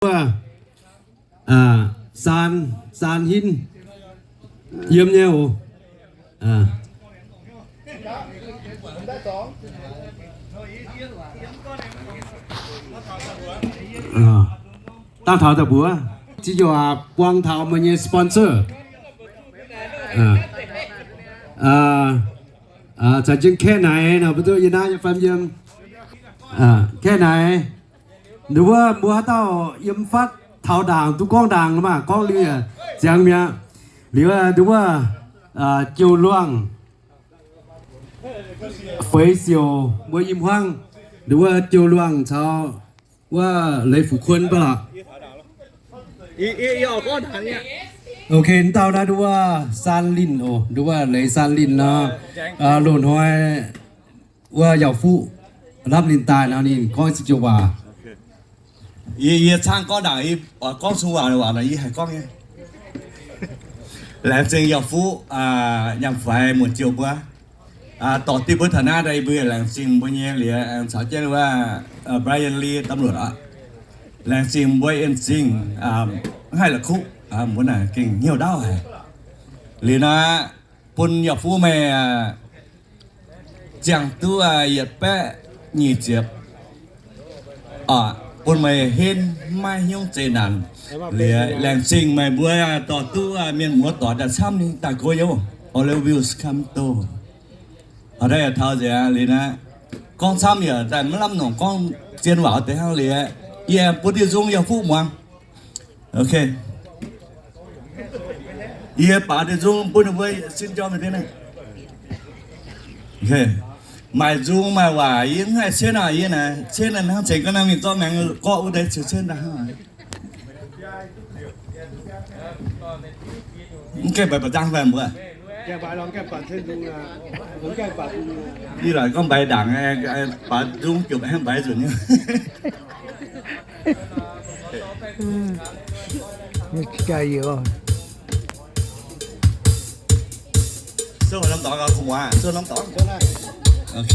wuov, aa, Saan, Saan Hinv yiem nyei oc. Aa. Aa. Dangh taux daaih mbuox, zinh ziouc buang taux meih nyei sponsor. Aa, aa, caux jienv Kaeqv Naix nor, mbuo duqv yie naaiv nyei fam yiem. Aa, Kaeqv Naix, nduov wuov mbuo haaix dauh yiem fatv taux ndaangc duqv gorngv ndaangc maah, gorngv liuz ziangx mi'aqv. Liuz nduov wuov, aa, Jouh Luangh, Feix Siouc mbuo i hmuangv, nduov wuov Jouh Luangh caux wuov Leiz Fuc Kuon mbuo lorqc. Ok, dauh naaiv nduov wuov Saan Linh oc, nduov wuov Leiz Saan Linh nor, loz-hnoi wuov Yauh Fuqv lamh ninh daaih nor ninh gorngv ziex joux waac. Yie, yie caangv gorngv ndaangc, yie oix gorngv sung waac, waac nor yie haih gorngv nyei. Laengz zingh Yauh Fuqv, aa, Nyaanh Faix, Muoz-Jouh mbuo, aa, dorh dieh mbuo taux naaiv daaih, yie mbuo laengz zingh mbuo nyei liuz, aengx caux jienv wuov, aa, Brian Lee, ตำรวจ aqv. Laengz zingh mbuo en zingh, aa, mv haih la'kuqv, aa, mbuo naaic gengh hnyouv ndaauv haic. Liuz nor, bun Yauh Fuqv meih, aa, ziangh duqv, aa, yietc baeqv nyic ziepc, aa, bun meih henv maiv hnyungv zeqc naanc. Liuz laengz zingh meih mbuo, aa, dorh duqv, aa, mienh muoz doic daaih camv ninh daaih go youh, all the views come to. Aa, daaih taux nzengc liuz naaiv, gorngv camv yaac daaih maiv lamh nongc gorngv zien waac deix hnangv liuz, yie bun dieh nzung Yauh Fuqv muangx. Ok. Yie baaux dieh nzung bun ninh mbuo sin jauv mingh deix naaiv. Ok. Maaih nzung maaih waac yie mv haih cienv aqv, yie naaic cienv naaic hnangv cengx ga'naaiv mingh zorqv maengx gorqv wuov deix ceix cienv daaih hnangv. Mv gaengh mbaix ba'zang fai mbuo? Ih laaic gorngv mbaix ndaangc, baaux nzung jopv aengx mbaix nzunc nyei. Souv norm dorngx gauh kungx muangx, souv norm dorngx. Ok.